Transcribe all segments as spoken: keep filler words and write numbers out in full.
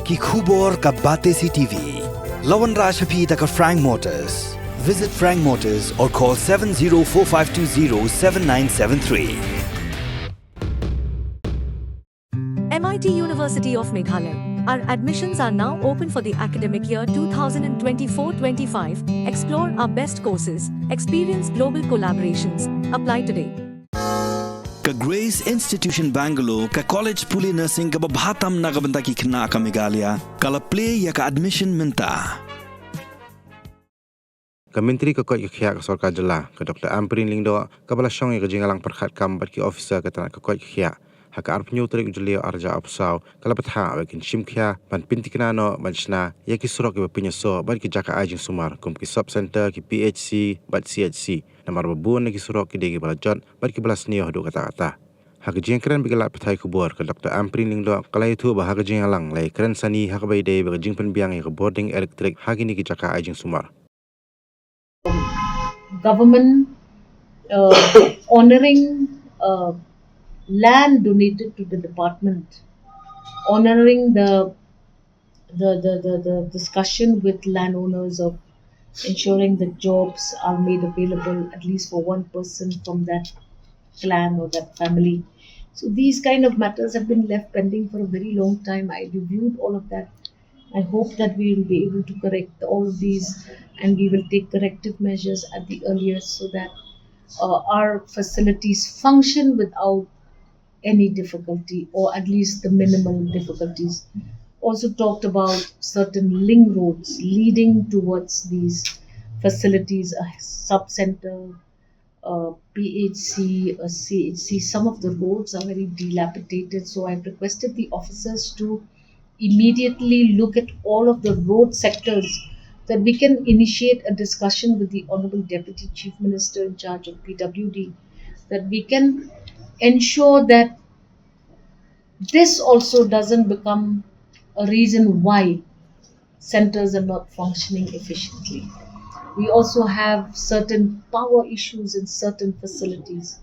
Ki khubor ka Batesi T V. La wanrah sha phi da ka Frank Motors. Visit Frank Motors or call seven zero four five two zero seven nine seven three. M I T University of Meghalaya. Our admissions are now open for the academic year two thousand twenty-four twenty-five. Explore our best courses, experience global collaborations. Apply today. Ka Grace Institution Bangalore, ka college pule nursing kaba bha tam na ka bynta ki khynnah ka Meghalaya, ka la plie ïa ka admission mynta. Ka Myntri ka koit ka khiah ka Sorkar Jylla, ka Doctor Ampareen Lyngdoh, kaba la shong ïa ka jingïalang pyrkhat kam bad ki officer ka tnat ka koit ka khiah ha ka arphew tarik u Jylliew arhajar arphew saw, ka la bthah ba kin shim khia ban pynthikna noh ban shna ïa ki surok kiba pynïasoh bad ki jaka ai jingsumar kum ki sub center, ki P H C bad C H C. Namar ba bun na ki surok ki dei kiba la jot bad kiba la sniew haduh katta katta. Ha ka jingkren bad ki lad pathai khubor, ka Doctor Ampareen Lyngdoh ka la ïathuh ba ha ka jingïalang la ïakren sani ha kaba ïadei bad ka jingpynbiang ïa ka bording elektrik ha kine ki jaka ai jingsumar. Government uh, honoring uh, land donated to the department, honoring the, the, the, the, the discussion with landowners of ensuring that jobs are made available at least for one person from that clan or that family. So these kind of matters have been left pending for a very long time. I reviewed all of that. I hope that we will be able to correct all of these, and we will take corrective measures at the earliest so that uh, our facilities function without any difficulty, or at least the minimal difficulties. Also talked about certain link roads leading towards these facilities, a sub center, a P H C, a C H C. Some of the roads are very dilapidated, so I've requested the officers to immediately look at all of the road sectors, that we can initiate a discussion with the Honorable Deputy Chief Minister in charge of P W D, that we can ensure that this also doesn't become a reason why centers are not functioning efficiently. We also have certain power issues in certain facilities.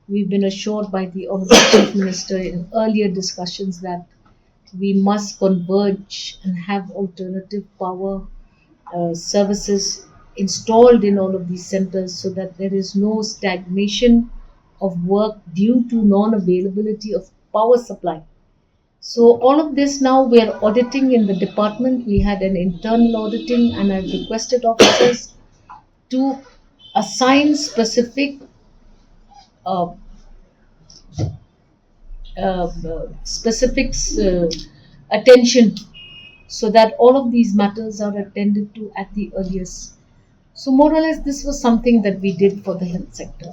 We've been assured by the Honorable Chief Minister in earlier discussions that we must converge and have alternative power uh, services installed in all of these centers so that there is no stagnation of work due to non-availability of power supply. So all of this now we are auditing in the department. We had an internal auditing, and I've requested officers to assign specific uh, uh, specific uh, attention so that all of these matters are attended to at the earliest. So more or less, this was something that we did for the health sector.